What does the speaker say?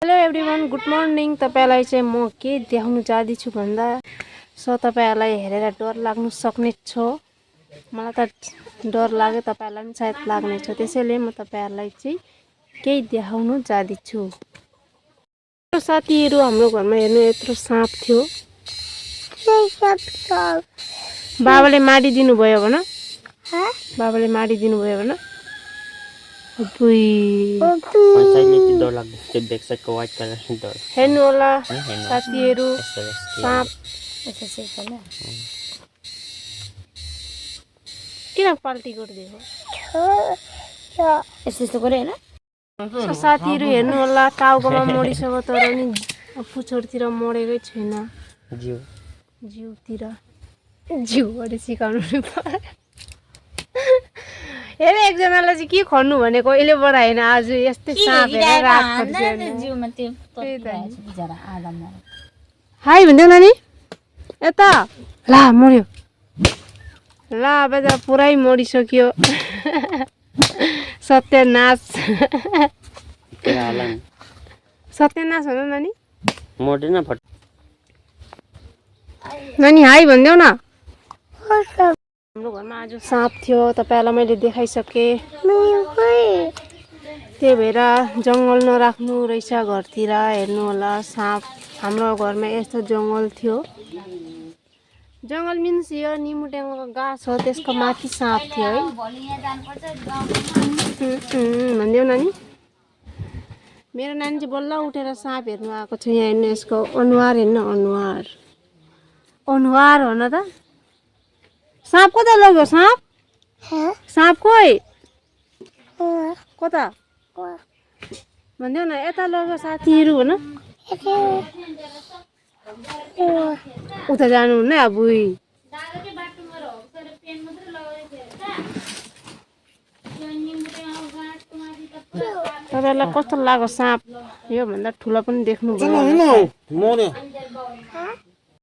Hello everyone, good morning. तपाईलाई चाहिँ म के देखाउन जाँदैछु भन्दा तपाईलाई हेरेर डर लाग्नु सक्ने छ। मलाई त डर लाग्यो, तपाईलाई पनि सायद लाग्ने छ। त्यसैले म तपाईहरुलाई चाहिँ केही देखाउन जाँदैछु। साथीहरु, हाम्रो घरमा हेर्नु यत्रो साँप थियो। बाबाले माडी दिनु भयो भन। बाबाले माडी दिनु भयो भन। हेर्नु होला साथीहरु, साँप किन पाल्टी गरिदिएको? यस्तो गरे हैन। साथीहरु हेर्नु होला, टाउकोमा मोडिसक्यो तर नि पुछोडतिर मोडेकै छैन। जिउतिर जिउबाट सिकाउनु नि पर्यो। हेरे एकजनालाई चाहिँ के खन्नु भनेको अहिले बढाएन। आज यस्तै साँप हेरेर रात पर्छ जिउमा। त्यो बिचारा आधा मर्यो। हाय भन्दै नानी यता। ला मर्यो। ला बेटा पुरै मरिसक्यो। सत्यनाश। सत्यनाश हो नानी। मर्दैन फट। नानी हाय भन्देऊ न। हाम्रो घरमा आज साँप थियो, तपाईलाई मैले देखाइसके। त्यही भएर जंगल नराख्नु रहेछ घरतिर। हेर्नु होला साँप। हाम्रो घरमा यस्तो जंगल थियो। जंगल मिन्स यो निमुट्याङको गाछ हो, त्यसको माथि साँप थियो है। भन्देऊ नानी। मेरो नानी चाहिँ बल्ल उठेर साँप हेर्नु आएको छ। यहाँ हेर्नु, यसको अनुहार हेर्नु। अनुहार अनुहार हो न त। साँप कता लग्यो? साँप साँप कोही कता भन्देऊ न। यता लग्यो साथीहरु भन। उता जानु हुन्न अबुई। तपाईलाई कस्तो लाग्यो साँप? यो भन्दा ठुलो पनि देख्नु भयो।